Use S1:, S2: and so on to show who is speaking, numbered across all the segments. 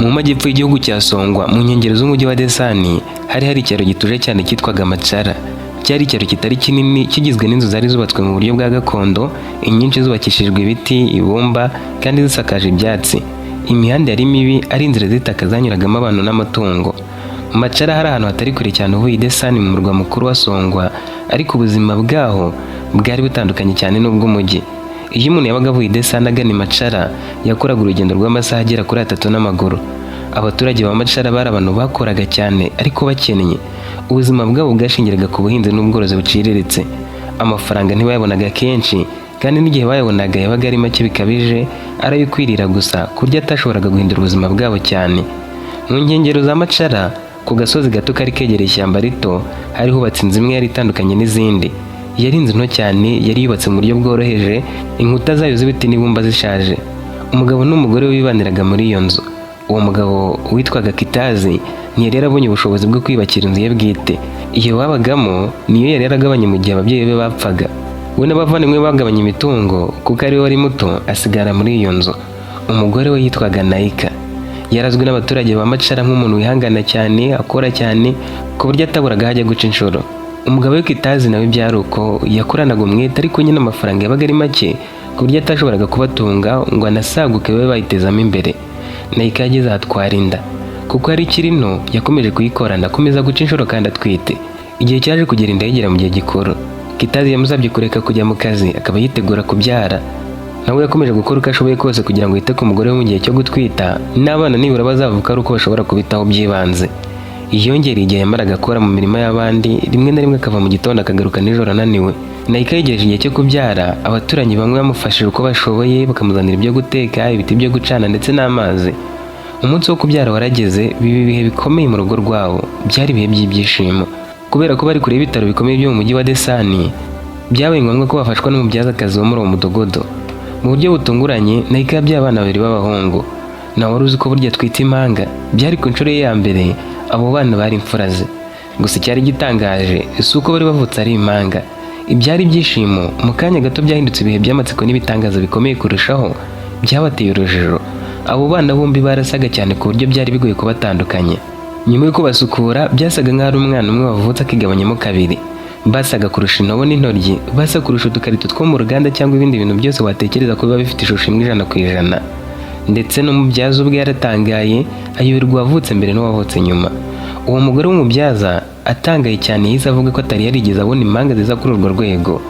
S1: Mu majyepfo y'igihugu cya Songwa, mu nkengero z'umujyi wa Desani, hari icyaro gituje cyane cyitwaga Macara. Cyari icyaro kitari kinini, kigizwe n'inzu zari zubatswe mu buryo bwa gakondo, inyinshi zubakishijwe ibiti, ibumba kandi zisakaje ibyatsi. Imihanda yari mibi, ari inzira z'itaka zanyuragamo abantu n'amatungo. Mu Macara hari ahantu hatari kure cyane uvuye i Desani mu murwa mukuru wa Songwa, ariko ubuzima bwaho bwari butandukanye cyane n'ubw'umujyi. Iyo umuntu yabaga avuye i Desani agana i Macara, yakoraga urugendo rw'amasaha agera kuri 3 n'amaguru. Abaturage ba Macara bari abantu bakoraga cyane ariko bakennye. Ubuzima bwabo bwashingiraga ku buhinzi n'ubworozi buciriritse. Amafaranga ntibayabonaga kenshi, kandi n'igihe bayabonaga yabaga ari make bikabije, ari ayo kwirira gusa, ku buryo atashoboraga guhindura ubuzima bwabo cyane. Mu nkengero za Macara, ku gasozi gato kari kegereye ishyamba rito, hari hubatse inzu imwe yari itandukanye n'izindi. Yari inzu nto cyane, yari yubatse mu buryo bworoheje, inkuta zayo z'ibiti n'ibumba zishaje. Umugabo n'umugore we bibaniraga muri iyo nzu. Uwo mugabo witwaga Kitazi ntiyari yarabonye ubushobozi bwo kwiyubakira inzu ye bwite. Iyo babagamo niyo yari yaragabanye mu gihe ababyeyi be bapfaga. We n'abavandimwe bagabanye imitungo, kuko ari we wari muto asigara muri iyo nzu. Umugore we yitwaga Nayika. Yarazwi n'abaturage ba Macara nk'umuntu wihangana cyane, akora cyane, ku buryo ataburaga aho ajya guca inshuro. Umugabo we Kitazi nawe byari uko, yakoranaga umwete, ariko nyine amafaranga yabaga ari make, ku buryo atashoboraga kubatunga ngo anasaguke babe bayitezamo imbere. Nayika yageze ahatwara inda. Kuko yari ikiri nto, yakomeje kuyikorana, akomeza guca inshuro kandi atwite. Igihe cyaje kugera inda yegera mu gihe gikuru. Kitazi yamusabye kureka kujya mu kazi, akaba yitegura kubyara. Nawe yakomeje gukora uko ashoboye kose kugira ngo yite ku mugore we mu gihe cyo gutwita, n'abana nibura bazavuka ari uko bashobora kubitaho by'ibanze. Yongereye igihe yamaraga akora mu mirimo y'abandi, rimwe na rimwe akava mu gitondo akagaruka nijoro ananiwe. Nayika yegereje igihe cyo kubyara, abaturanyi bamwe bamufashije uko bashoboye, bakamuzanira ibyo guteka, ibiti byo gucana ndetse n'amazi. Umunsi wo kubyara warageze, biba ibihe bikomeye mu rugo rwabo. Byari ibihe by'ibyishimo. Kubera ko bari kure y'ibitaro bikomeye byo mu mujyi wa Desani, byabaye ngombwa ko bafashwa n'umubyazakazi wo muri uwo mudugudu. Mu buryo butunguranye, Nayika yabyaye abana babiri b'abahungu. Nawe wari uzi ko burya atwite impanga. Byari ku nshuro ye ya mbere, abo bana bari imfura ze. Gusa icyari gitangaje si uko bari bavutse ari impanga. Ibyari ibyishimo mu kanya gato byahindutse ibihe by'amatsiko n'ibitangaza bikomeye kurushaho byabateye urujijo. Abo bana bombi barasaga cyane ku buryo byari bigoye kubatandukanya. Nyuma yo kubasukura, byasaga nk'aho ari umwana umwe wavutse akigabanyamo kabiri. Basaga kurusha intobo n'intoryi, basa kurusha udukarito two mu ruganda cyangwa ibindi bintu byose watekereza ko biba bifite ishusho imwe 100%. Ndetse n'umubyaza ubwe yaratangaye, ayoberwa uwavutse mbere n'uwavutse nyuma. Uwo mugore w'umubyaza atangaye cyane yahise avuga ko atari yarigeze abona impanga ziza kuri urwo rwego.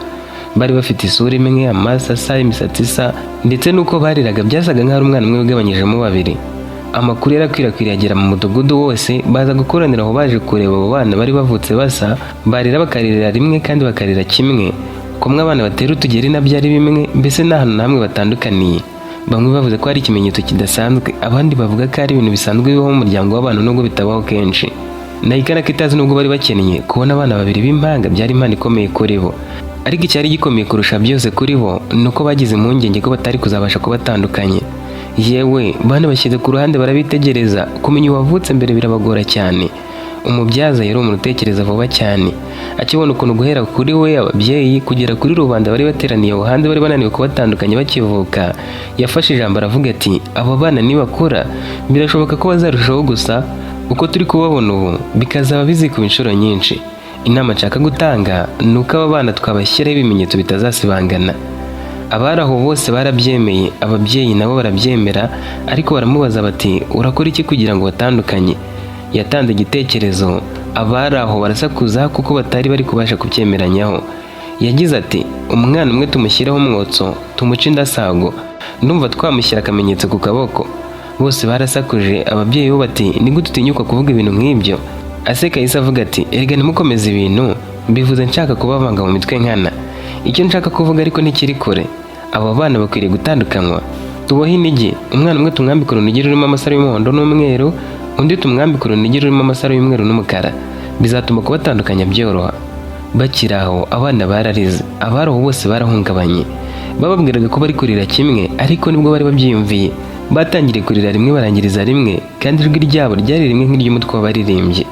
S1: Bari bafite isura imwe, amaso asa, imisatsi isa, ndetse n'uko bariraga byasaga nk'aho ari umwana umwe wigabanyijemo babiri. Amakuru yarakwirakwiriye agera mu mudugudu wose, baza gukoranira aho baje kureba abo bana bari bavutse basa, barira bakaririra rimwe kandi bakarira kimwe. Kumwe abana batera utugeri nabyo ari bimwe, mbese nta hantu na hamwe batandukaniye. Bamwe bavuze ko ari ikimenyetso kidasanzwe, abandi bavuga ko ari ibintu bisanzwe bibaho mu muryango w'abantu nubwo bitabaho kenshi. Nayika na Kitazi nubwo bari bakennye, kubona abana babiri b'impanga byari impano ikomeye kuri bo. Ariko icyari gikomeye kurusha byose kuri bo ni uko bagize impungenge ko batari kuzabasha kubatandukanya. Yewe, bana bashyize ku ruhande barabitegereza, kumenya uwavutse mbere birabagora cyane. Umubyaza yari umuntu utekereza vuba cyane. Akibona ukuntu guhera kuri we, ababyeyi, kugera kuri rubanda bari bateraniye aho hanze bari bananiwe kubatandukanya bakivuka, yafashe ijambo aravuga ati: "Abo bana nibakura birashoboka ko bazarushaho gusa uko turi kubabona ubu, bikazaba bizikuba inshuro nyinshi. Inama nshaka gutanga ni uko aba bana twabashyiraho ibimenyetso bitazasibangana." Abari aho bose barabyemeye, ababyeyi nabo barabyemera, ariko baramubaza bati: "Urakora iki kugira ngo batandukanye?" Yatanze igitekerezo, abari aho barasakuza kuko batari bari kubasha kubyemeranyaho. Yagize ati: "Umwana umwe tumushyireho umwotso, tumuce indasago. Ndumva twamushyira akamenyetso ku kaboko." Bose barasakuje, ababyeyi bo bati: "Ni gute utinyuka kuvuga ibintu nk'ibyo?" Aseka yahise avuga ati: "Erega ntimukomeze ibintu, mbivuze nshaka kubavanga mu mitwe nkana. Icyo nshaka kuvuga ariko ntikiri kure. Abo bana bakwiriye gutandukanywa. Tubohe inigi, umwana umwe tumwambike urunigi rurimo amasaro y'umuhondo n'umweru, undi tumwambike urunigi rurimo amasaro y'umweru n'umukara. Bizatuma kubatandukanya byoroha." Bakiri aho, abana bararize. Abari aho bose barahungabanye. Bababwiraga ko bari kurira kimwe, ariko nibwo bari babyiyumviye. Batangiriye kurira rimwe, barangiriza rimwe, kandi ijwi ryabo ryari rimwe nk'iry'umutwe w'abaririmbyi.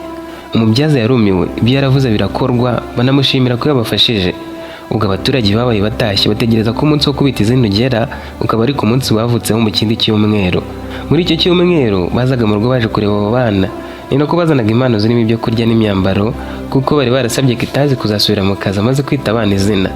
S1: Umubyaza yarumiwe. Ibyo yaravuze birakorwa, banamushimira ko yabafashije. Ubwo abaturage babaye batashye, bategereza ko umunsi wo kubita izina ugera, ukaba ari ku munsi bavutseho mu kindi cyumweru. Muri icyo cyumweru bazaga mu rugo baje kureba abo bana. Ni nako bazanaga impano zirimo ibyo kurya n'imyambaro, kuko bari barasabye Kitazi kuzasubira mu kazi amaze kwita abana izina.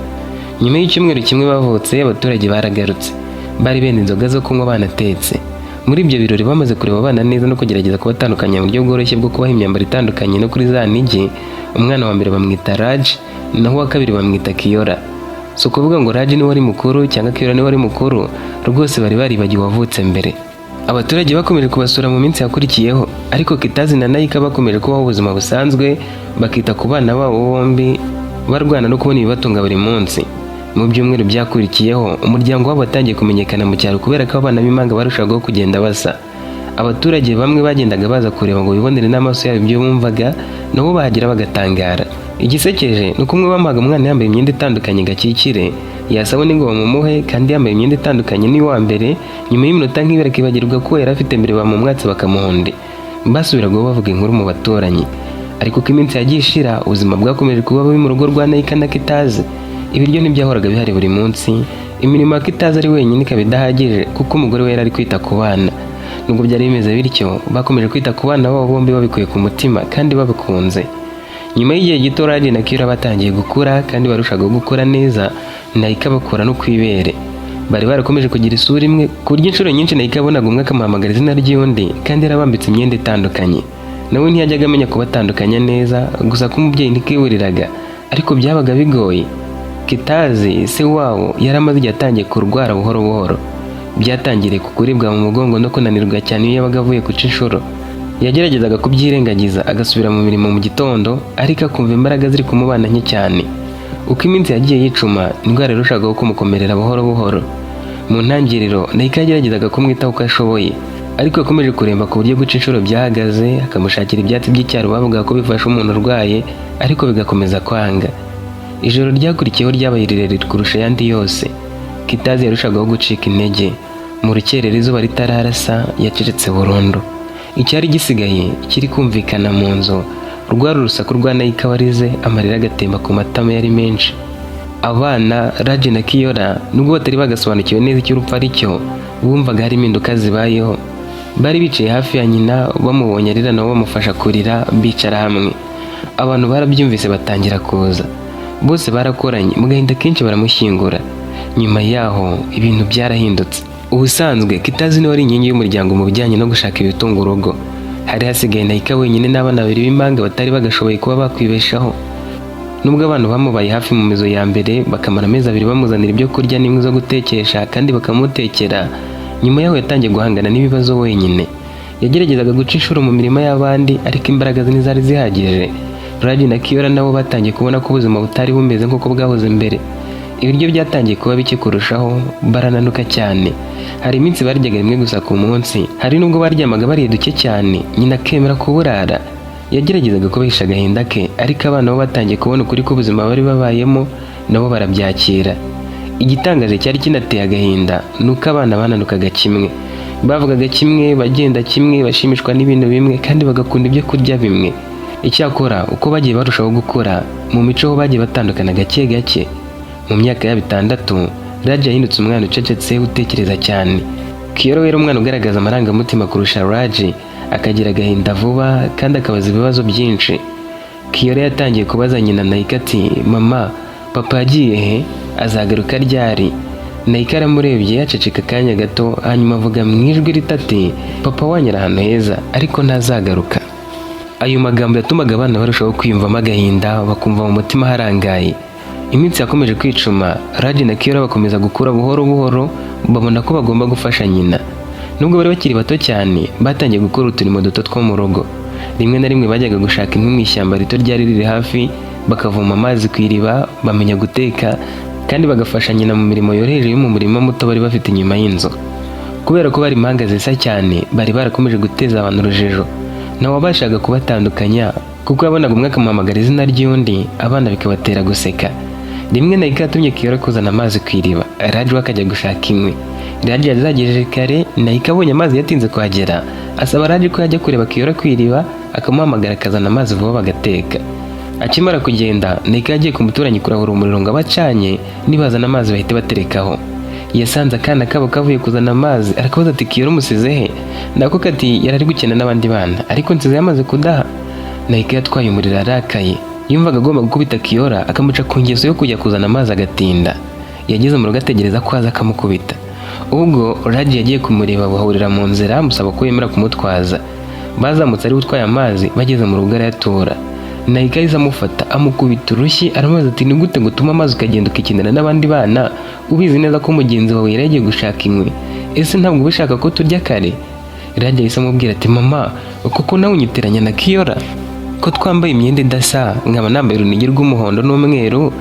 S1: Nyuma y'icyumweru kimwe bavutse, abaturage baragarutse. Bari benda inzoga zo kunywa, banatetse. Muri ibyo birori, bamaze kureba abana neza no kugerageza kubatandukanya mu buryo bworoshye bwo kubaha imyambaro itandukanye no kuri za nigi, umwana wa mbere bamwita Raj, naho uwa kabiri bamwita Kiyora. Si ukuvuga ngo Raj niwe wari mukuru cyangwa Kiyora niwe wari mukuru, rwose bari baribagiwe uwavutse mbere. Abaturage bakomeje kubasura mu minsi yakurikiyeho, ariko Kitazi na Nayika bakomeje kubaho ubuzima busanzwe, bakita ku bana babo bombi, barwana no kubona ibibatunga buri munsi. Mu byumweru byakurikiyeho, umuryango wabo watangiye kumenyekana mu cyaro kubera ko abana b'impanga barushagaho kugenda basa. Abaturage bamwe bagendaga baza kureba ngo bibonere n'amaso yabo ibyo bumvaga, nabo bahagera bagatangara. Igisekeje ni uko umwe bamuhaga umwana yambaye imyenda itandukanye gakikire, yasaba undi ngo bamumuhe kandi yambaye imyenda itandukanye n'uwa mbere, nyuma y'iminota nk'ibiri akibagirwa ko yari afite mbere, bamumwatse bakamuha undi. Basubiragaho bavuga inkuru mu baturanyi. Ariko uko iminsi yagiye ishira, ubuzima bwakomeje kuba bubi mu rugo rwa Nayika na Kitazi. Ibiryo ntibyahoraga bihari buri munsi, imirimo ya Kitazi ari wenyine ikaba idahagije kuko umugore we yari ari kwita ku bana. Nubwo byari bimeze bityo, bakomeje kwita ku bana babo bombi babikuye ku mutima kandi babikunze. Nyuma y'igihe gito, Raji na Kira batangiye gukura kandi barushagaho gukura neza, Nayika bakura no ku ibere. Bari barakomeje kugira isura imwe, ku buryo inshuro nyinshi Nayika yabonaga umwe akamuhamagara izina ry'undi kandi yarabambitse imyenda itandukanye. Nawe ntiyajyaga amenya kubatandukanya neza, gusa ko umubyeyi ntikiburiraga, ariko byabaga bigoye. Kitazi, se wabo, yari amaze igihe atangiye kurwara buhoro buhoro. Byatangiriye ku kuribwa mu mugongo no kunanirwa cyane iyo yabaga avuye guca inshuro. Yageragezaga kubyirengagiza agasubira mu mirimo mu gitondo, ariko akumva imbaraga ziri kumubana nke cyane. Uko iminsi yagiye yicuma, indwara yarushagaho kumukomerera buhoro buhoro. Mu ntangiriro, Nayika yageragezaga kumwitaho uko ashoboye, ariko yakomeje kuremba ku buryo guca inshuro byahagaze, akamushakira ibyatsi by'icyaro bavuga ko bifasha umuntu urwaye, ariko bigakomeza kwanga. Ijoro ryakurikiyeho ryabaye rirerire kurusha ayandi yose. Kitazi yarushagaho gucika intege. Mu rukerera, izuba ritararasa, yacecetse burundu. Icyari gisigaye kiri kumvikana mu nzu rwari urusaku rwa Nayika warize, amarira agatemba ku matama yari menshi. Abana Raji na Kiyora, nubwo batari bagasobanukiwe neza icyo urupfu ari cyo, bumvaga hari impinduka zibayeho. Bari bicaye hafi ya nyina, bamubonye arira nabo bamufasha kurira, bicara hamwe. Abantu barabyumvise batangira kuza. Bose barakoranye mu gahinda kenshi baramushyingura. Nyuma yaho ibintu byarahindutse. Ubusanzwe Kitazi niwe wari inkingi y'umuryango mu bijyanye no gushaka ibitunga urugo. Hari hasigaye Nayika wenyine n'abana babiri b'impanga batari bagashoboye kuba bakwibeshaho. Nubwo abantu bamubaye hafi mu mizo ya mbere, bakamara amezi 2 bamuzanira ibyo kurya n'inkwi zo gutekesha kandi bakamutekera, nyuma yaho yatangiye guhangana n'ibibazo wenyine. Yageragezaga guca inshuro mu mirima y'abandi, ariko imbaraga ze ntizari zihagije. Raji na Kiyora nabo batangiye kubona ko ubuzima butari bumeze nk'uko bwahoze mbere. Ibiryo byatangiye kuba bike kurushaho, barananuka cyane. Hari iminsi baryaga rimwe gusa ku munsi, hari n'ubwo baryamaga bariye duke cyane, nyina akemera kuburara. Yageragezaga kubahisha agahinda ke, ariko abana bo batangiye kubona ukuri k'ubuzima bari babayemo, nabo barabyakira. Igitangaje cyari kinateye agahinda ni uko abana bananukaga kimwe, bavugaga kimwe, bagenda kimwe, bashimishwa n'ibintu bimwe kandi bagakunda ibyo kurya bimwe. Icyakora uko bagiye barushaho gukura, mu mico ho bagiye batandukana gake gake. Mu myaka yabo 6, Raji yahindutse umwana ucecetse, utekereza cyane. Kiyoro we yari umwana ugaragaza amarangamutima kurusha Raji, akagira agahinda vuba kandi akabaza ibibazo byinshi. Kiyoro yatangiye kubaza nyina Nayika ati: "Mama, papa yagiye he? Azagaruka ryari?" Nayika aramurebye, yaceceka akanya gato, hanyuma avuga mu ijwi rito ati: "Papa wanyu ari ahantu heza, ariko ntazagaruka." Ayo magambo yatumaga abana barushaho kwiyumvamo agahinda, bakumva mu mutima harangaye. Iminsi yakomeje kwicuma, Raji na Kiyora bakomeza gukura buhoro buhoro, babona ko bagomba gufasha nyina. Nubwo bari bakiri bato cyane, batangiye gukora uturimo duto two mu rugo. Rimwe na rimwe bajyaga gushaka inkwi mu ishyamba rito ryari riri hafi, bakavoma amazi ku iriba, bamenya guteka kandi bagafasha nyina mu mirimo yoroheje yo mu murima muto bari bafite inyuma y'inzu. Kubera ko bari impanga zisa cyane, bari barakomeje guteza abantu urujijo. Ntawabashaga kubatandukanya, kuko yabonaga umwe akamuhamagara izina ry'undi, abana bikabatera guseka. Rimwe Nayika yatumye Kiyora kuzana amazi ku iriba, Raji we akajya gushaka inkwi. Raji yazagejeje kare. Nayika abonye amazi yatinze kuhagera, asaba Raji ko yajya kureba Kiyora ku iriba, akamuhamagara akazana amazi vuba bagateka. Akimara kugenda, Neka yagiye ku muturanyi kurahura umuriro ngo abacanye, nibazana amazi bahite baterekaho. Yasanze akana kabo kavuye kuzana amazi, arakabaza ati: "Kiyora umusize he?" Nako kati: "Yari ari gukina n'abandi bana, ariko nsize yamaze kudaha." Nayika yatwaye umuriro arakaye, yumvaga agomba gukubita Kiyora akamuca ku ngeso yo kujya kuzana amazi agatinda. Yageze mu rugo ategereza ko aza akamukubita. Ubwo Raji yagiye kumureba, bahurira mu nzira, amusaba ko yemera kumutwaza. Bazamutse ari utwaye amazi, bageze mu rugo arayatura. Nayika yahise amufata amukubita urushyi, aramubaza ati: "Ni gute ngo utume amazi ukagenda ukikinira n'abandi bana, ubizi neza ko mugenzi wawe yari yagiye gushaka inkwi? Ese ntabwo uba ushaka ko turya kare?" Raji yahise amubwira ati: "Mama, kuko nawe unyitiranya na Kiyora, ko twambaye imyenda idasa, nkaba nambaye urunigi rw'umuhondo n'umweru,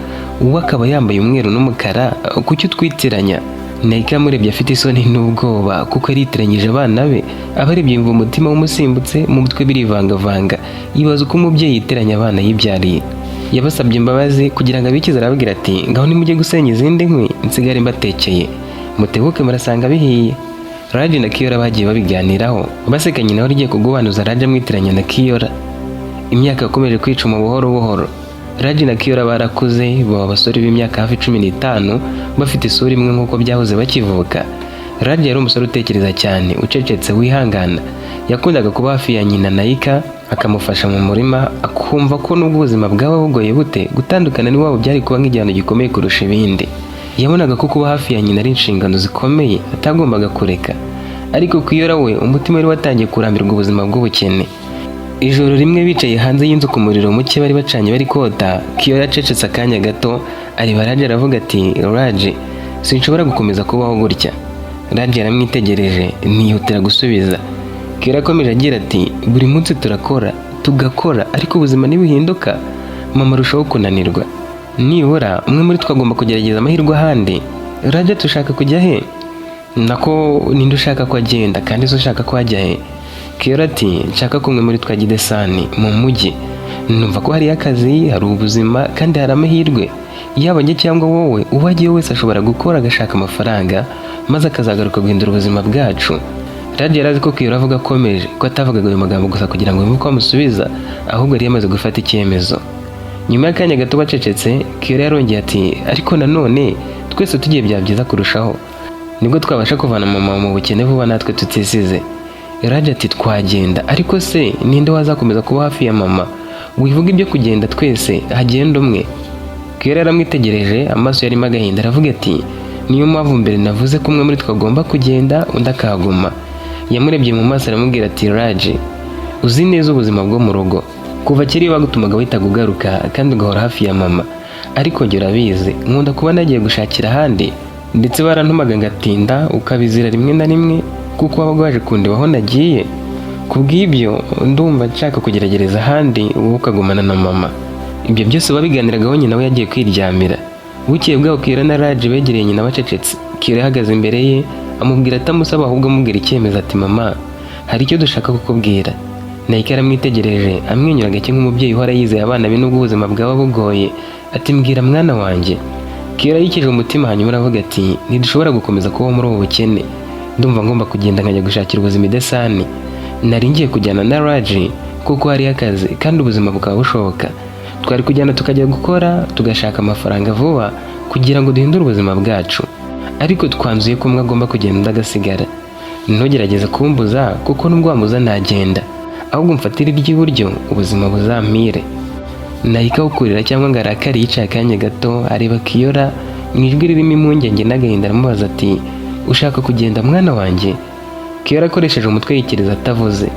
S1: uwe akaba yambaye umweru n'umukara, kuki utwitiranya?" Nayika yamurebye afite isoni n'ubwoba kuko yaritiranyije abana be. Abarebye yumva umutima wumusimbutse mu mutwe birivangavanga, yibaza uko umubyeyi yitiranya abana yibyariye. Yabasabye imbabazi kugira ngo abikize, arababwira ati: "Ngaho nimujye gusenya izindi nkwi, nsigare mbatekeye, mutebuke murasanga bihiye." Raji na Kiyora bagiye babiganiraho baseka. Nyina wari ugiye kugubanuza Raji amwitiranya na Kiyora. Imyaka yakomeje kwicuma buhoro buhoro. Raji na Kiyora barakuze, baba abasore b'imyaka hafi 15, bafite isura imwe nk'uko byahoze bakivuka. Raji yari umusore utekereza cyane, ucecetse, wihangana. Yakundaga kuba hafi ya nyina Nayika, akamufasha mu murima, akumva ko nubwo ubuzima bwaba bugoye bute, gutandukana n'iwabo byari kuba nk'igihano gikomeye kurusha ibindi. Yabonaga ko kuba hafi ya nyina ari inshingano zikomeye atagombaga kureka. Ariko Kiyora we, umutima wari watangiye kurambirwa ubuzima bw'ubukene. Ijoro rimwe bicaye hanze y'inzu ku muriro muke bari bacanye bari kota, Kiyora acecetse akanya gato, areba Raji aravuga ati: "Raji, sinshobora gukomeza kubaho gutya." Raji yaramwitegereje ntiyihutira gusubiza. Kiyora akomeje agira ati: "Buri munsi turakora, tugakora, ariko ubuzima ntibuhinduka, mama arushaho kunanirwa. Nibura umwe muri twe agomba kugerageza amahirwe ahandi." Raji: "Tushaka kujya he? Nako ninde ushaka ko agenda, kandi se ushaka ko ajya he?" Kiyora ati: "Nshaka ko umwe muri twe ajya i Desani mu mujyi. Numva ko hariyo akazi, hari ubuzima kandi hari amahirwe. Yaba njye cyangwa wowe, uwo agiye wese ashobora gukora agashaka amafaranga, maze akazagaruka guhindura ubuzima bwacu." Raji yari azi ko Kiyora avuga akomeje, ko atavugaga ayo magambo gusa kugira ngo yumve uko amusubiza, ahubwo yari yamaze gufata icyemezo. Nyuma y'akanya gato bacecetse, Kiyora yarongeye ati: "Ariko nanone twese tugiye byaba byiza kurushaho, nibwo twabasha kuvana mama mu bukene vuba natwe tutisize." Raji ati: "Twagenda, ariko se ninde wazakomeza kuba hafi ya mama? Wivuga ibyo kugenda twese, hagenda umwe." Kiyora yaramwitegereje, amaso yarimo agahinda, aravuga ati: "Niyo mpamvu mbere navuze ko umwe muri twe agomba kugenda undi akahaguma." Yamurebye mu maso aramubwira ati: "Raji, uzi neza ubuzima bwo mu rugo. Kuva kera iyo bagutumaga wahitaga ugaruka kandi ugahora hafi ya mama. Ariko njye urabizi, nkunda kuba nagiye gushakira ahandi, ndetse barantumaga ngatinda, ukabizira rimwe na rimwe kuko wabaga waje kundeba aho nagiye. Kubw'ibyo ndumva nshaka kugerageza ahandi, wowe ukagumana na mama." Ibyo byose babiganiragaho nyina we yagiye kwiryamira. Bukeye bwaho, Kiyora na Raji begereye nyina bacecetse. Kiyora yahagaze imbere ye, amubwira atamusaba, ahubwo amubwira icyemezo, ati: "Mama, hari icyo dushaka kukubwira." Nayika yaramwitegereje amwenyura gake nk'umubyeyi uhora yizeye abana be nubwo ubuzima bwaba bugoye, ati: "Mbwira mwana wanjye." Kiyora yikije umutima, hanyuma aravuga ati: "Ntidushobora gukomeza kubaho muri ubu bukene. Ndumva ngomba kugenda nkajya gushakira ubuzima i Desani. Nari ngiye kujyana na Raji kuko hariyo akazi kandi ubuzima bukaba bushoboka. Twari kujyana tukajya gukora, tugashaka amafaranga vuba kugira ngo duhindure ubuzima bwacu. Ariko twanzuye ko umwe agomba kugenda undi agasigara. Ntugerageze kumbuza, kuko nubwo wambuza nagenda. Ahubwo mfatire iry'iburyo, ubuzima buzampire." Nahika kurira cyangwa ngo arakare, yicaye akanya gato areba Kiyora mu ijwi ririmo impungenge n'agahinda, aramubaza ati: "Ushaka kugenda mwana wanjye?" Kiyora akoresheje umutwe yikiriza atavuze.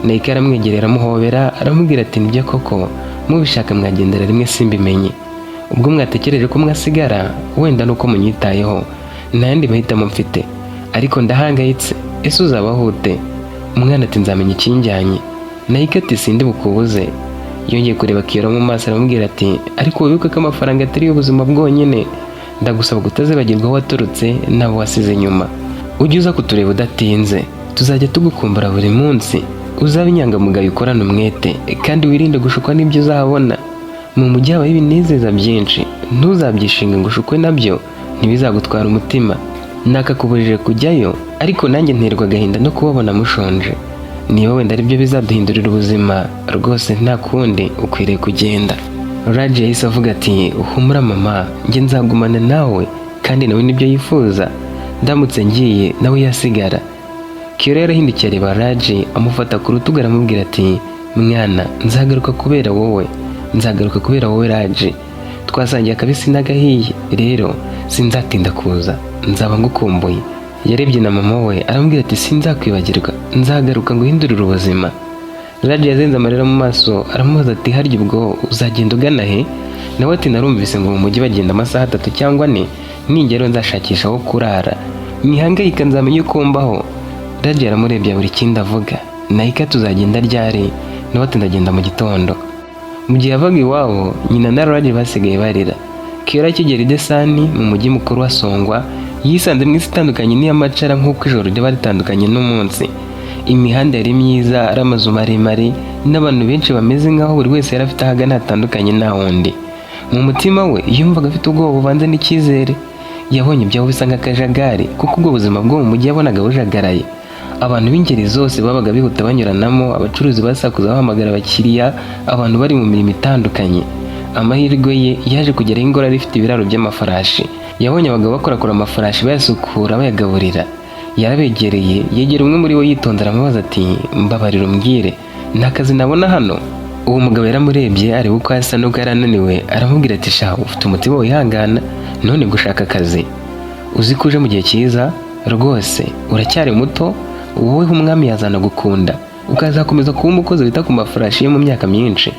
S1: Nayika aramwegerera, amuhobera, aramubwira ati: "Nibyo koko, mubishaka mwagendera rimwe simbimenye. Ubwo mwatekereje ko mwasigara, wenda nuko munyitayeho, nta yandi mahitamo mfite. Ariko ndahangayitse, ese uzabaho ute?" Umwana ati: "Nzamenya ikinjyanye." Nayika ati: "Sindi bukubuze." Yongeye kureba Kiyora mu maso, aramubwira ati: "Ariko wibuke ko amafaranga atari ubuzima bwonyine. Ndagusaba kutazibagirwa aho waturutse n'abo wasize inyuma. Ujye uza kutureba udatinze, tuzajya tugukumbura buri munsi. Uzabe inyangamugayo, ukorane umwete, kandi wirinde gushukwa n'ibyo uzahabona. Mu mujyi habaho ibinezeza byinshi, ntuzabyishinge ngo ushukwe nabyo, ntibizagutwara umutima. Nakakubujije kujyayo, ariko nanjye nterwa agahinda no kubabona mushonje. Niba wenda aribyo bizaduhindurira ubuzima, rwose nta kundi, ukwiriye kugenda." Raji yahise avuga ati: "Humura mama, njye nzagumana nawe, kandi nawe nibyo yifuza. Ndamutse ngiye nawe yasigara." Kiyora yarahindukiye areba Raji, amufata ku rutugu, aramubwira ati: "Mwana, nzagaruka kubera wowe, nzagaruka kubera wowe Raji. Twasangiye akabisi n'agahiye, rero sinzatinda kuza, nzaba ngukumbuye." Yarebye na mama we aramubwira ati: "Sinzakwibagirwa, nzagaruka nguhindurire ubuzima." Raji yazenze amarira mu maso, aramubaza ati: "Harya ubwo uzagenda ugana he?" Nawe ati: "Narumvise ngo mu mujyi bagenda amasaha 3 cyangwa 4, ningerayo nzashakisha aho kurara, mwihangayika, nzamenya uko mbaho." Raji yaramurebye buri kindi avuga. "Nayika, tuzagenda ryari?" Nawe ati: "Ndagenda mu gitondo." Mu gihe yavaga iwabo, nyina na Raji basigaye barira. Kiyora akigera i Desani mu mujyi mukuru wa Songwa, yisanze mu isi itandukanye n'iy'Amacara nk'uko ijoro riba ritandukanye n'umunsi. Imihanda yari myiza, ari amazu maremare n'abantu benshi bameze nk'aho buri wese yari afite ahagana hatandukanye nta wundi. Mu mutima we yumvaga afite ubwoba buvanze n'icyizere. Yabonye ibyabo bisa nk'akajagari, kuko ubwo buzima bwo mu mujyi yabonaga bujagaraye. Abantu b'ingeri zose babaga bihuta banyuranamo, abacuruzi basakuza bahamagara abakiriya, abantu bari mu mirimo itandukanye. Amahirwe ye yaje kugera aho ingoro yari ifite ibiraro by'amafarashi. Yabonye abagabo bakorakora amafarashi, bayasukura, bayagaburira. Yarabegereye, yegera umwe muri bo yitonze, aramubaza ati: "Mbabarira umbwire, nta kazi nabona hano?" Uwo mugabo yaramurebye, areba uko asa n'uko yari ananiwe, aramubwira ati: "Sha, ufite umutima wihangana, none gushaka akazi. Uzi ko uje mu gihe cyiza rwose, uracyari muto, wowe umwami yazanagukunda ukazakomeza kuba umukozi wita ku mafarashi ye mu myaka myinshi.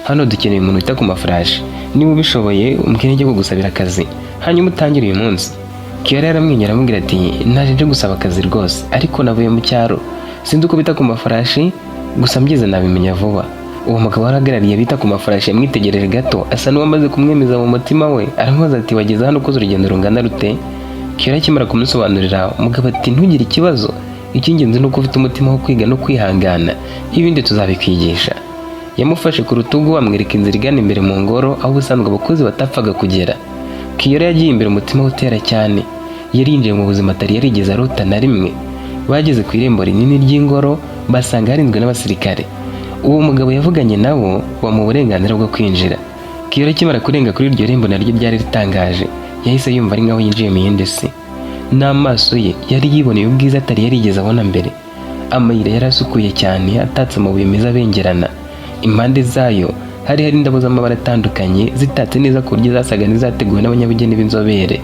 S1: Hano dukeneye umuntu wita ku mafarashi. Niba ubishoboye umbwire njye kugusabira akazi, hanyuma utangire uyu munsi." Kiyara yaramwenyura, aramubwira ati: "Naje nje gusaba akazi rwose, ariko navuye mu cyaro, sinzi uko bita ku mafarashi, gusa mbyize nabimenya vuba." Uwo mugabo wari ahagarariye bita ku mafarashi yamwitegereje gato, asa n'uwamaze kumwemeza mu mutima we, aramubaza ati: "Wageze hano ukoze urugendo rungana rute?" Kiyara akimara kumusobanurira, umugabo ati: "Ntugire ikibazo, icy'ingenzi ni uko ufite umutima wo kwiga no kwihangana, ibindi tuzabikwigisha." Yamufashe ku rutugu, amwereka inzira igana imbere mu ngoro, aho ubusanzwe abakozi batapfaga kugera. Kiyora yagiye imbere umutima we utera cyane. Yari yinjiye mu buzima atari yarigeze arota na rimwe. Bageze ku irembo rinini ry'ingoro, basanga harinzwe n'abasirikare. Uwo mugabo yavuganye nabo, bamuha uburenganzira bwo kwinjira. Kiyora akimara kurenga kuri iryo rembo, naryo ryari ritangaje, yahise yumva ari nkaho yinjiye mu yindi si. N'amaso ye yari yiboneye ubwiza atari yarigeze abona mbere. Amayira yari asukuye cyane, atatse amabuye meza abengerana. Impande zayo hari hari indabo z'amabara atandukanye, zitatse neza ku buryo zasaga n'izateguwe n'abanyabugeni b'inzobere.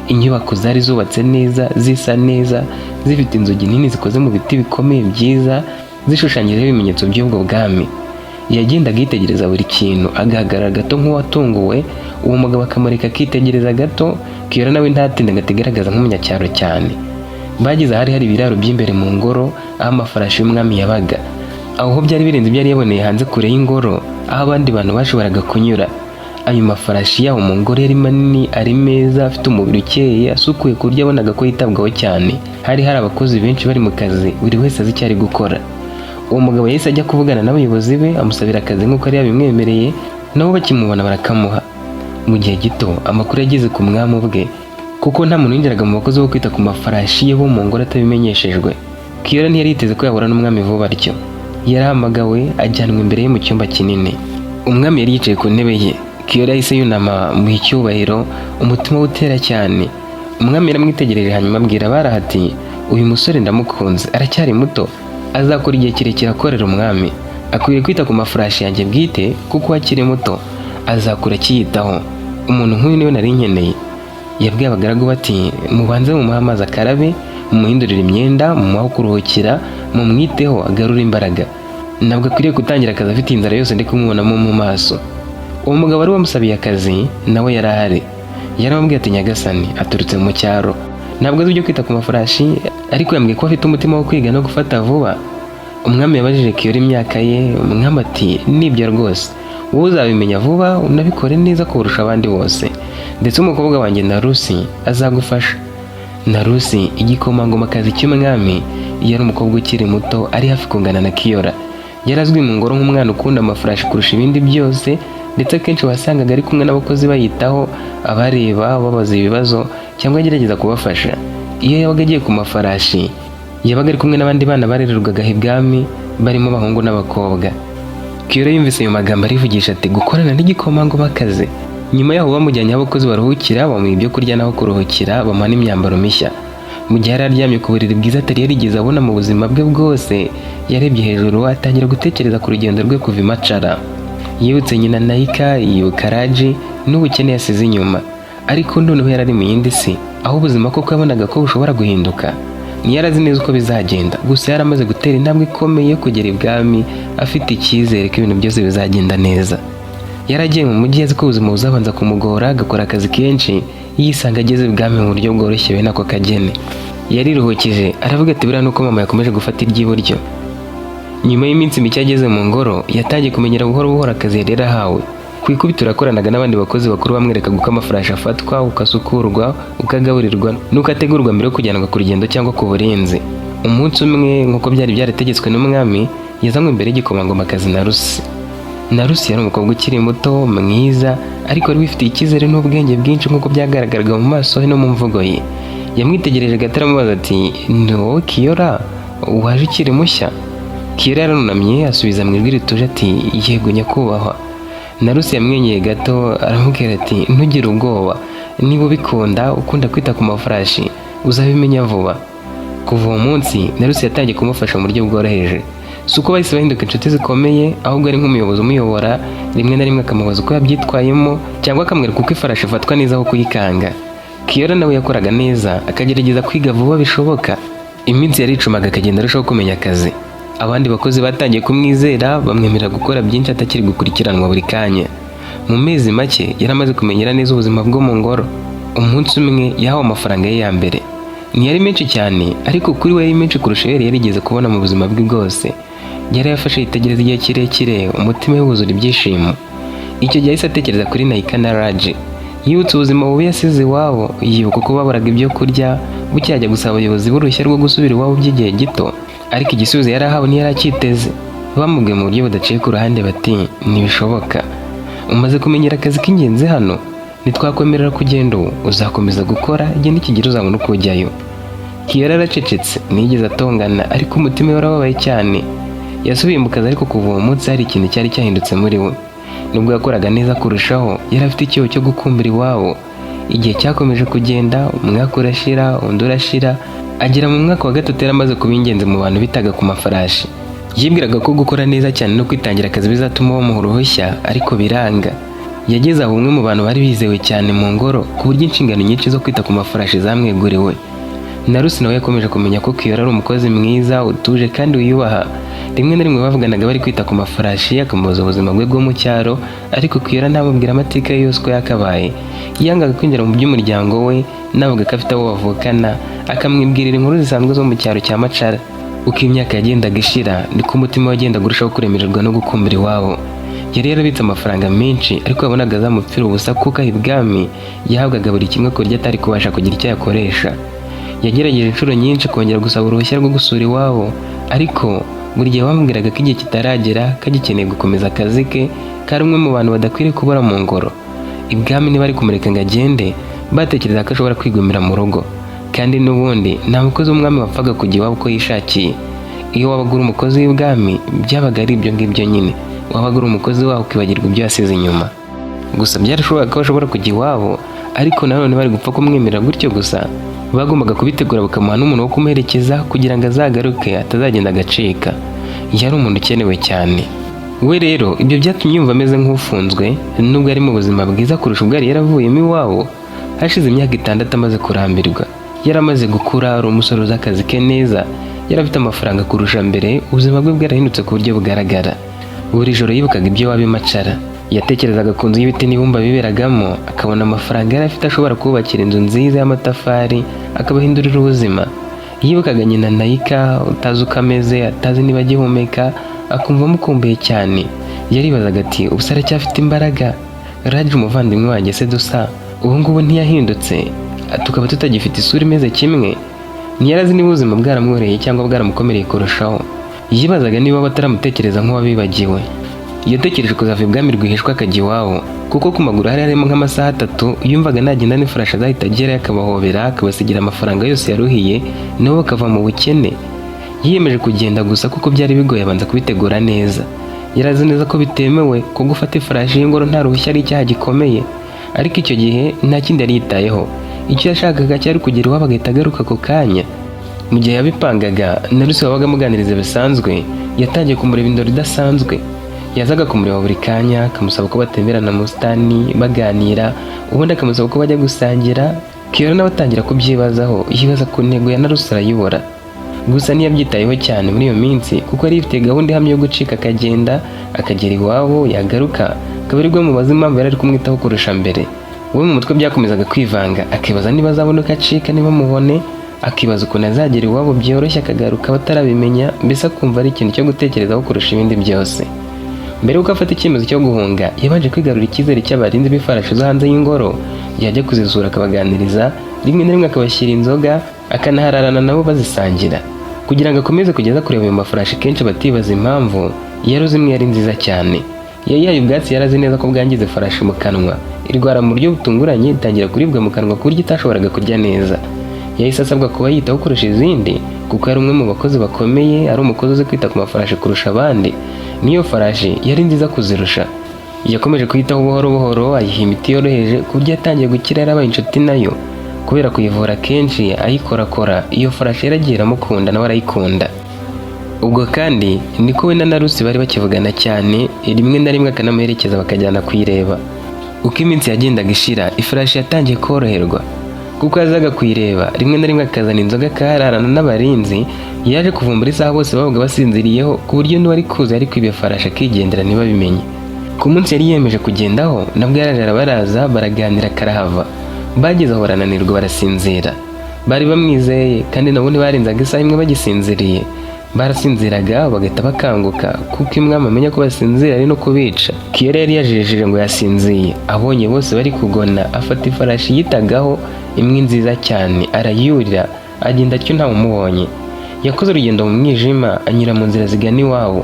S1: Inyubako zari zubatse neza, zisa neza, zifite inzugi nini zikoze mu biti bikomeye byiza, zishushanyijeho ibimenyetso by'ubwo bwami. Yagendaga yitegereza buri kintu, agahagarara gato nk'uwatunguwe, uwo mugabo akamureka akitegereza gato. Kiyora nawe ntatinde ngo atigaragaza nk'umunyacyaro cyane. Bageze ahari hari ibiraro by'imbere mu ngoro, aho amafarashi y'umwami yabaga. Aho byari birenze ibyo yari yaboneye hanze kure y'ingoro, aho abandi bantu bashoboraga kunyura. Ayo mafarashi yaho mu ngoro yari manini, ari meza, afite umubiri ukeye, asukuye ku buryo yabonaga ko yitabwaho cyane. Hari hari abakozi benshi bari mu kazi, buri wese azi icyo ari gukora. Uwo mugabo yahise ajya kuvugana n'abayobozi be, amusabira akazi nk'uko yari yabimwemereye, nabo bakimubona barakamuha. Mu gihe gito amakuru yageze ku mwami ubwe, kuko nta muntu winjiraga mu bakozi bo kwita ku mafarashi ye bo mu ngoro atabimenyeshejwe. Kiyora ntiyari yiteze ko yahura n'umwami vuba atyo. Yarahamagawe, ajyanwa imbere ye mu cyumba kinini. Umwami yari yicaye ku ntebe ye. Kiyora yahise yunama mu icyubahiro, umutima we utera cyane. Umwami yaramwitegereje, hanyuma abwira abari aho ati: "Uyu musore ndamukunze, aracyari muto, azakora igihe kirekire akorera umwami. Akwiriye kwita ku mafarashi yanjye bwite, kuko akiri muto, azakura akiyitaho. Umuntu nk'uyu niwe nari nkeneye." Yabwiye abagaragu bati: "Mubanze mumuhe amazi akarabe, mumuhindurire imyenda, mumuhe aho kuruhukira, mumwiteho agarure imbaraga. Ntabwo akwiriye gutangira akazi afite inzara yose ndi kumubonamo mu maso." Uwo mugabo wari wamusabiye akazi nawe yari ahari. Yaramubwiye ati: "Nyagasani, aturutse mu cyaro, ntabwo azi ibyo kwita ku mafarashi, ariko yambwiye ko afite umutima wo kwiga no gufata vuba." Umwami yabajije Kiyora imyaka ye. Umwami ati: "Nibyo rwose, wowe uzabimenya vuba unabikore neza kurusha abandi bose, ndetse umukobwa wanjye Narusi azagufasha." Narusi, igikomangomakazi cy'umwami, yari umukobwa ukiri muto, ari hafi kungana na Kiyora. Yari azwi mu ngoro nk'umwana ukunda amafarashi kurusha ibindi byose, ndetse akenshi wasangaga ari kumwe n'abakozi bayitaho, abareba, babaza ibibazo cyangwa agerageza kubafasha. Iyo yabaga agiye ku mafarashi, yabaga ari kumwe n'abandi bana barererwaga ibwami, barimo abahungu n'abakobwa. Kiyora yumvise ayo magambo arivugisha ati: "Gukorana n'igikomangomakazi." Nyuma yaho bamujyanye aho abakozi baruhukira, bamuha ibyo kurya n'aho kuruhukira, bamuha n'imyambaro mishya. Mu gihe yari aryamye ku buriri bwiza atari yarigeze abona mu buzima bwe bwose, yarebye hejuru atangira gutekereza ku rugendo rwe kuva i Macara. Yibutse nyina Nayika, yibuka Raji n'ubukene yasize inyuma. Ariko noneho yari ari mu yindi si, aho ubuzima koko yabonaga ko bushobora guhinduka. Ntiyari azi neza uko bizagenda, gusa yari amaze gutera intambwe ikomeye yo kugera ibwami, afite icyizere ko ibintu byose bizagenda neza. Yari agiye mu mujyi azi ko ubuzima buzabanza kumugora, agakora akazi kenshi, yisanga ageze ibwami mu buryo bworoshye bene ako kageni. Yariruhukije aravuga ati: "Buriya nuko mama yakomeje gufata iry'iburyo." Nyuma y'iminsi mike ageze mu ngoro, yatangiye kumenyera buhoro buhoro akazi yari yarahawe. Ku ikubitiro yakoranaga n'abandi bakozi bakuru, bamwerekaga uko amafarashi afatwa, uko asukurwa, uko agaburirwa n'uko ategurwa mbere yo kujyanwa ku rugendo cyangwa ku burinzi. Umunsi umwe, nk'uko byari byarategetswe n'umwami, yazanywe imbere y'igikomangomakazi Narusi. Narusi yari umukobwa ukiri muto, mwiza, ariko wari wifitiye icyizere n'ubwenge bwinshi, nk'uko byagaragaraga mu maso he no mu mvugo ye. Yamwitegereje gato aramubaza ati: "Ni wowe Kiyora waje ukiri mushya?" Kiyora yarunamye asubiza mu ijwi rituje ati: "Yego, nyakubahwa." Narusi yamwenyuye gato aramubwira ati: "Ntugire ubwoba, niba ubikunda, ukunda kwita ku mafarashi, uzabimenya vuba." Kuva uwo munsi Narusi yatangiye kumufasha mu buryo bworoheje. Si uko bahise bahinduka inshuti zikomeye, ahubwo ari nk'umuyobozi umuyobora, rimwe na rimwe akamubaza uko yabyitwayemo cyangwa akamwereka uko ifarashi ifatwa neza aho kuyikanga. Kiyora nawe yakoraga neza, akagerageza kwiga vuba bishoboka. Iminsi yaricumaga, akagenda arushaho kumenya akazi. Abandi bakozi batangiye kumwizera, bamwemerera gukora byinshi atakiri gukurikiranwa buri kanya. Mu mezi make yari amaze kumenyera neza ubuzima bwo mu ngoro. Umunsi umwe yahawe amafaranga ye ya mbere. Ntiyari menshi cyane, ariko kuri we yari menshi kurusha ayo yari yarigeze kubona mu buzima bwe bwose. Yari yafashe yitegereza igihe kirekire, umutima we wuzura ibyishimo. Icyo gihe yahise atekereza kuri Nayika na Raji. Yibutse ubuzima bubi yasize iwabo, yibuka uko baburaga ibyo kurya. Bucya ajya gusaba abayobozi b'uruhushya rwo gusubira iwabo by'igihe gito, ariko igisubizo yari ahawe ntiyari akiteze. Bamubwiye mu buryo budaciye ku ruhande bati: "Ntibishoboka, umaze kumenyera akazi k'ingenzi hano, ntitwakwemerera kugenda ubu. Uzakomeza gukora, igihe nikigera uzabona uko ujyayo." Kiyora aracecetse, ntiyigeze atongana, ariko umutima we warababaye cyane. Yasubiye mu kazi, ariko kuva uwo munsi hari ikintu cyari cyahindutse muri we. Nubwo yakoraga neza kurushaho, yari afite icyuho cyo gukumbura iwabo. Igihe cyakomeje kugenda, umwaka urashira, undi urashira, agera mu mwaka wa gatatu yari amaze kuba ingenzi mu bantu bitaga ku mafarashi. Yibwiraga ko gukora neza cyane no kwitangira akazi bizatuma bamuha uruhushya, ariko biranga. Yageze aho umwe mu bantu bari bizewe cyane mu ngoro, ku buryo inshingano nyinshi zo kwita ku mafarashi zamweguriwe. Narusi nawe yakomeje kumenya ko Kiyora ari umukozi mwiza, utuje kandi wiyubaha. Rimwe na rimwe bavuganaga bari kwita ku mafarashi, akamubaza ubuzima bwe bwo mu cyaro, ariko Kiyora ntamubwira amateka ye yose uko yakabaye. Yangaga kwinjira mu by'umuryango we, navuga ko afite abo bavukana, akamwibwirira inkuru zisanzwe zo mu cyaro cya Macara. Uko imyaka yagendaga ishira, niko umutima we wagendaga urushaho kuremererwa no gukumbura iwabo. Yari yarabitse amafaranga menshi, ariko yabonaga azamupfira ubusa, kuko aho ibwami yahabwaga buri kimwe ku buryo atari kubasha kugira icyo yakoresha. Yagerageje inshuro nyinshi kongera gusaba uruhushya rwo gusura iwabo, ariko buri gihe bamubwiraga ko igihe kitaragera, ko agikeneye gukomeza akazi ke, ko ari umwe mu bantu badakwiriye kubura mu ngoro. Ibwami ntibari kumureka ngo agende, batekereza ko ashobora kwigumira mu rugo, kandi n'ubundi nta mukozi w'umwami wapfaga kujya iwabo uko yishakiye. Iyo wabaga uri umukozi w'ibwami, byabaga ari ibyo ngibyo nyine, wabaga uri umukozi waho ukibagirwa ibyo yasize inyuma. Gusa byarashobokaga ko bashobora kujya iwabo, ariko nanone bari gupfa kumwemerera gutyo gusa? Bagombaga kubitegura, bakamuha n'umuntu wo kumuherekeza kugira ngo azagaruke, atazagenda agacika. Yari umuntu ukenewe cyane. We rero ibyo byatumye yumva ameze nk'ufunzwe, nubwo ari mu buzima bwiza kurusha ubwo yari yaravuyemo iwabo. Hashize imyaka 6 amaze kurambirwa. Yari amaze gukura, ari umusore uzi akazi ke neza, yari afite amafaranga kurusha mbere, ubuzima bwe bwarahindutse ku buryo bugaragara. Buri joro yibukaga ibyo iwabo i Macara. Yatekerezaga ku nzu y'ibiti n'ibumba biberagamo, akabona amafaranga yari afite ashobora kubakira inzu nziza y'amatafari, akabahindurira ubuzima. Yibukaga nyina Nayika, utazi uko ameze, atazi niba agihumeka, akumva amukumbuye cyane. Yaribazaga ati: "Ubu se aracyafite imbaraga? Raji umuvandimwe wanjye se dusa ubu ngubu ntiyahindutse, tukaba tutagifite isura imeze kimwe?" Ntiyari azi niba ubuzima bwaramworoheye cyangwa bwaramukomereye kurushaho. Yibazaga niba bataramutekereza nk'uwabibagiwe. Yatekereje kuzava ibwami rwihishwa akajya iwabo, kuko ku maguru hari harimo nk'amasaha 3. Yumvaga nagenda n'ifarashi azahita agerayo, akabahobera, akabasigira amafaranga yose yaruhiye, nabo bakava mu bukene. Yiyemeje kugenda gusa kuko byari bigoye, abanza kubitegura neza. Yari azi neza ko bitemewe ko gufata ifarashi y'ingoro nta ruhushya ari icyaha gikomeye, ariko icyo gihe nta kindi yari yitayeho. Icyo yashakaga cyari kugera iwabo agahita agaruka ako kanya. Mu gihe yabipangaga, Narusi wabaga amuganiriza bisanzwe yatangiye kumureba indoro idasanzwe. Yazaga kumureba buri kanya, akamusaba ko batemberana mu busitani baganira, ubundi akamusaba ko bajya gusangira. Kiyora nawe atangira kubyibazaho, yibaza ku ntego ya Narusi arayibura. Gusa ntiyabyitayeho cyane muri iyo minsi, kuko yari ifite gahunda ihamye yo gucika akagenda, akagera iwabo, yagaruka akaba aribwo mubaza impamvu yari ari kumwitaho kurusha mbere. We mu mutwe byakomezaga kwivanga, akibaza niba azabona uko acika ntibamubone, akibaza ukuntu azagera iwabo byoroshye akagaruka batarabimenya, mbese akumva ari ikintu cyo gutekerezaho kurusha ibindi byose. Mbere y'uko afata icyemezo cyo guhunga, yabanje kwigarurira icyizere cy'abarinzi b'ifarashi zo hanze y'ingoro. Yajya kuzisura akabaganiriza, rimwe na rimwe akabashyira inzoga, akanahararana nabo bazisangira, kugira ngo akomeze kugeza kureba ayo mafarashi kenshi batibaza impamvu. Yari imwe yari nziza cyane, yayihaye ubwatsi yari azi neza ko bwangiza ifarashi mu kanwa, irwara mu buryo butunguranye, itangira kuribwa mu kanwa ku buryo itashoboraga kurya neza. Yahise asabwa kuba yitaho kurusha izindi, kuko yari umwe mu bakozi bakomeye, ari umukozi uzi kwita ku mafarashi kurusha abandi. N'iyo farashi yari nziza kuzirusha. Yakomeje kuyitaho buhoro buhoro, ayiha imiti yoroheje ku buryo yatangiye gukira, yarabaye inshuti nayo kubera kuyivura kenshi ayikorakora. Iyo farashi yaragiye iramukunda, nawe arayikunda. Ubwo kandi niko we na Narusi bari bakivugana cyane, rimwe na rimwe akanamuherekeza bakajyana kuyireba. Uko iminsi yagendaga ishira, ifarashi yatangiye koroherwa kuko yazaga kuyireba rimwe na rimwe, akazana inzoga akahararana n'abarinzi. Yaje kuvumbura isaha bose babaga basinziriyeho, ku buryo n'uwari kuza yari kwiba ifarashi akigendera ntibabimenye. Ku munsi yari yiyemeje kugendaho, nabwo yaraje arabaraza, baraganira karahava. Bageze aho barananirwa barasinzira. Bari bamwizeye, kandi nabo ntibarenzaga isaha imwe bagisinziriye. Barasinziraga bagahita bakanguka, kuko umwami amenya ko basinzira ari no kubica. Kiyora yari yajejeje ngo yasinziye, abonye bose bari kugona, afata ifarashi yitagaho imwe nziza cyane, arayurira, agenda atyo ntawumubonye. Yakoze urugendo mu mwijima, anyura mu nzira zigana iwabo.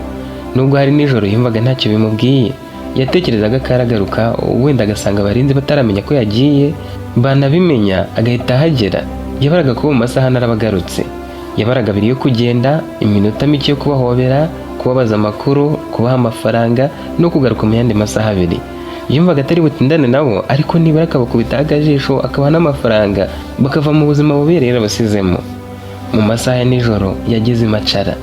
S1: Nubwo hari nijoro, yumvaga ntacyo bimubwiye. Yatekerezaga ko aragaruka, wenda agasanga abarinzi bataramenya ko yagiye, banabimenya agahita ahagera. Yabaraga ko mu masaha narabagarutse. Yabaraga abiri yo kugenda, iminota mike yo kubahobera, kubabaza amakuru, kubaha amafaranga no kugaruka mu yandi masaha 2. Yumvaga atari butindane nabo, ariko nibura akabakubitaho akajisho, akabaha n'amafaranga, bakava mu buzima bubi yari yarabasizemo. Mu masaha ya nijoro yageze i Macara.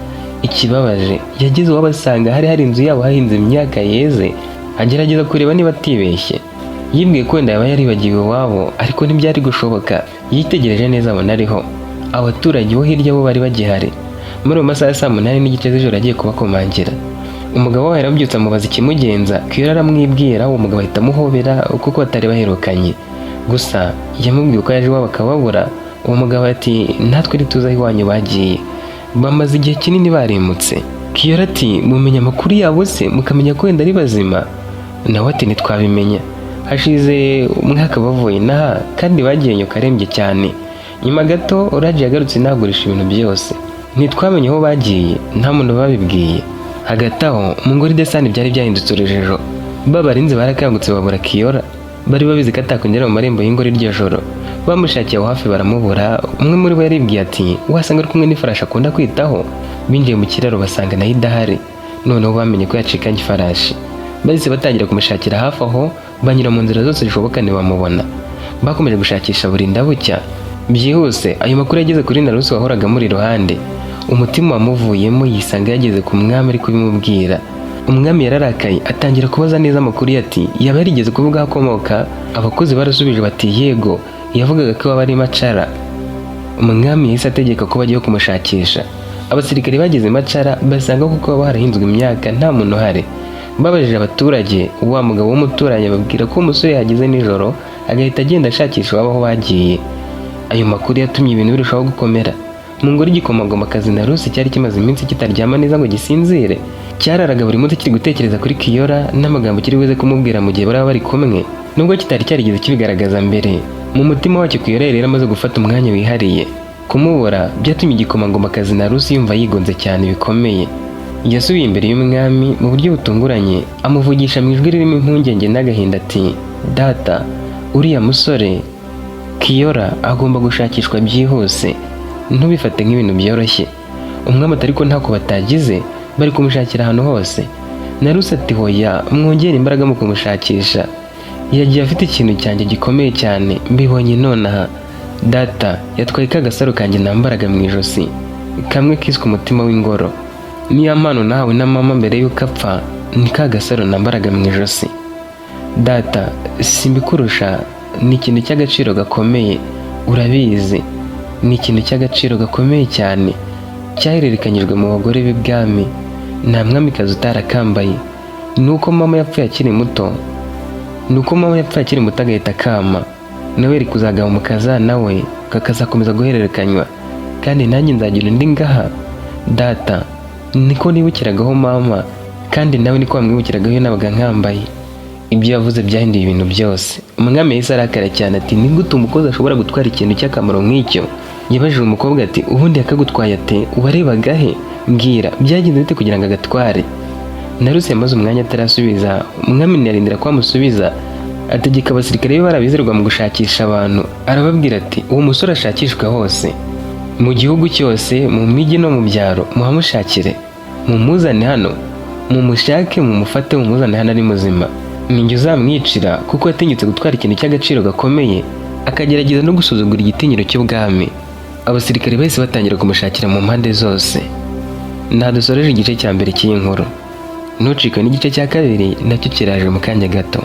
S1: Ikibabaje, yageze iwabo asanga hari hari inzu yabo hahinze imyaka yeze. Agerageza kureba niba atibeshye, yibwiye ko wenda yaba yaribagiwe iwabo, ariko ntibyari gushoboka. Yitegereje neza abona ariho. Abaturage bo hirya bo bari bagihari. Muri ayo masaha ya saa 8:30 z'ijoro agiye kubakomangira, umugabo we yarabyutse amubaza ikimugenza. Kiyora aramwibwira, uwo mugabo ahita amuhobera kuko batari baherukanye. Gusa yamubwiye uko yaje iwabo akababura. Uwo mugabo ati: "Natwe ntituzi aho iwanyu bagiye, bamaze igihe kinini barimutse." Kiyora ati: "Mumenya amakuru yabo se, mukamenya ko wenda ari bazima?" Nawe ati: "Ntitwabimenya, hashize umwaka bavuye inaha, kandi bagiye nyoko arembye cyane. Nyuma gato Uraje yagarutse inagurisha ibintu byose, ntitwamenye aho bagiye, nta muntu babibwiye." Hagati aho mu ngoro idesani byari byahindutse urujijo. Babarinzi barakangutse babura Kiyora. Bari babizi ko atakwinjira mu marembo y'ingoro iryo joro. Bamushakiye aho hafi baramubura. Umwe muri bo yaribwiye ati: "Wasanga ari kumwe n'ifarashi akunda kwitaho." Binjiye mu kiraro basanga nayo idahari. Noneho bamenye ko yacikanye ifarashi. Bahise batangira kumushakira hafi aho, banyura mu nzira zose zishoboka ntibamubona. Bakomeje gushakisha burinda bucya. Byihuse ayo makuru yageze kuri Narusi wahoraga amuri iruhande. Umutima wamuvuyemo, yisanga yageze ku mwami ari kubimubwira. Umwami yararakaye, atangira kubaza neza amakuru ye, ati: "Yaba yarigeze kuvuga aho akomoka?" Abakozi barasubije bati: "Yego, yavugaga ko iwabo ari Macara." Umwami yahise ategeka ko bagiye kumushakisha. Abasirikare bageze Macara basanga kuko haba harahinzwe imyaka, nta muntu uhari. Babajije abaturage, wa mugabo w'umuturanyi ababwira ko umusore yahageze nijoro agahita agenda ashakisha iwabo aho bagiye. Ayo makuru yatumye ibintu birushaho gukomera mu ngoro. Igikomangomakazi Narusi cyari kimaze iminsi kitaryama neza ngo gisinzire. Cyararaga buri munsi kiri gutekereza kuri Kiyora n'amagambo kiri buze kumubwira mu gihe baraba bari kumwe. Nubwo kitari cyarigeze kibigaragaza mbere, mu mutima wacyo Kiyora yari yaramaze gufata umwanya wihariye. Kumubura byatumye igikomangomakazi Narusi yumva yigunze cyane bikomeye. Yasubiye imbere y'umwami mu buryo butunguranye, amuvugisha mu ijwi ririmo impungenge n'agahinda ati: "Data, uriya musore Kiyora agomba gushakishwa byihuse, ntubifate nk'ibintu byoroshye." Umwami ati: "Ariko ntako batagize, bari kumushakira ahantu hose." Narusi ati: "Hoya, mwongere imbaraga mu kumushakisha. Yagiye afite ikintu cyanjye gikomeye cyane, mbibonye nonaha. Data, yatwaye ka gasaro kanjye nambaraga mu ijosi, kamwe kiswe umutima w'ingoro. Niyo mpano nahawe na mama mbere y'uko apfa, ni ka gasaro nambaraga mu ijosi. Data, simbikurusha, ni ikintu cy'agaciro gakomeye, urabizi. Ni ikintu cy'agaciro gakomeye cyane, cyahererekanyijwe mu bagore b'ibwami. Nta mwamikazi utarakambaye. Nuko mama yapfuye akiri muto agahita akama nawe, yari kuzagaba umukazana we, kakazakomeza guhererekanywa, kandi nanjye nzagira undi ngaha. Data, niko nibukiragaho mama, kandi nawe niko wamwibukiragaho iyo nabaga nkambaye." Ibyo yavuze byahinduye ibintu byose. Umwami yahise arakara cyane, ati: "Ni gute umukozi ashobora gutwara ikintu cy'akamaro nk'icyo?" Yabajije umukobwa ati: "Ubundi yakagutwaye ate? Warebaga he? Mbwira, byagenze bite kugira ngo agatware?" Narusi yamaze umwanya atarasubiza. Umwami ntiyarindira ko amusubiza, ategeka abasirikare be barabizerwa mu gushakisha abantu. Arababwira ati: "Uwo musore ashakishwe hose mu gihugu cyose, mu mijyi no mu byaro. Muhamushakire, mumuzane hano, mumushake, mumufate, mumuzane hano ari muzima. Ninjye uzamwicira, kuko yatinyutse gutwara ikintu cy'agaciro gakomeye, akagerageza no gusuzugura igitinyiro cy'ubwami." Abasirikare bahise batangira kumushakira mu mpande zose. Nta dusoreje igice cya mbere cy'iyi nkuru. Ntucikwe n'igice cya kabiri, nacyo kiraje mu kanya gato.